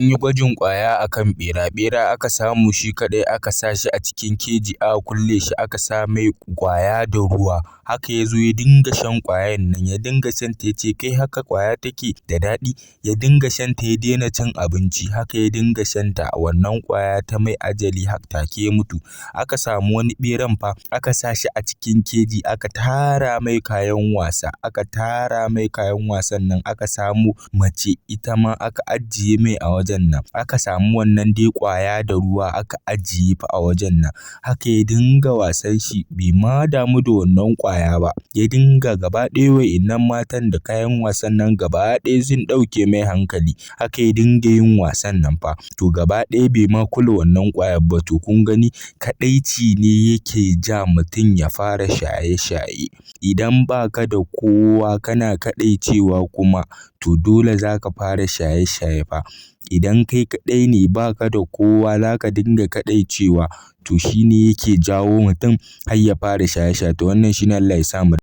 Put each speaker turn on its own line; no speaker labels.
An yi gwajin ƙwaya a kan ɓera. Ɓera aka samu shi kaɗai, aka sa shi a cikin keji, aka kulle shi, aka sa mai ƙwaya da ruwa. Haka ya zo ya dinga shan ƙwayan nan, ya dinga shan ta, ya ce, "Kai, haka ƙwaya take da daɗi?" Ya dinga shan ta, ya daina cin abinci, haka ya dinga shan ta. Wannan ƙwaya ta mai ajali, take ya mutu. Aka samu wani ɓeran fa, aka sa shi a cikin keji, aka tara mai kayan wasa, aka tara mai kayan wasan nan, aka samu mace ita ma aka ajiye mai a wajen nan, aka samu wannan dai ƙwaya da ruwa aka ajiye fa a wajen nan. Haka ya dinga wasan shi, bai ma damu da wannan ƙwaya ba. Ya dinga gaba ɗaya, wa'innan matan da kayan wasan nan gaba ɗaya sun ɗauke mai hankali. Haka ya dinga yin wasan nan fa. To, gaba ɗaya bai ma kula wannan ƙwayar ba. To, kun gani, kaɗaici ne yake ja mutum ya fara shaye-shaye. Idan baka da kowa, kana kaɗaicewa kuma, to dole za ka fara shaye-shaye fa. Idan kai kaɗai ne, baka da kowa, za ka dinga kaɗaicewa. To, shine yake jawo mutum har ya fara shaye-shaye. To, wannan shine. Allah ya sa mu.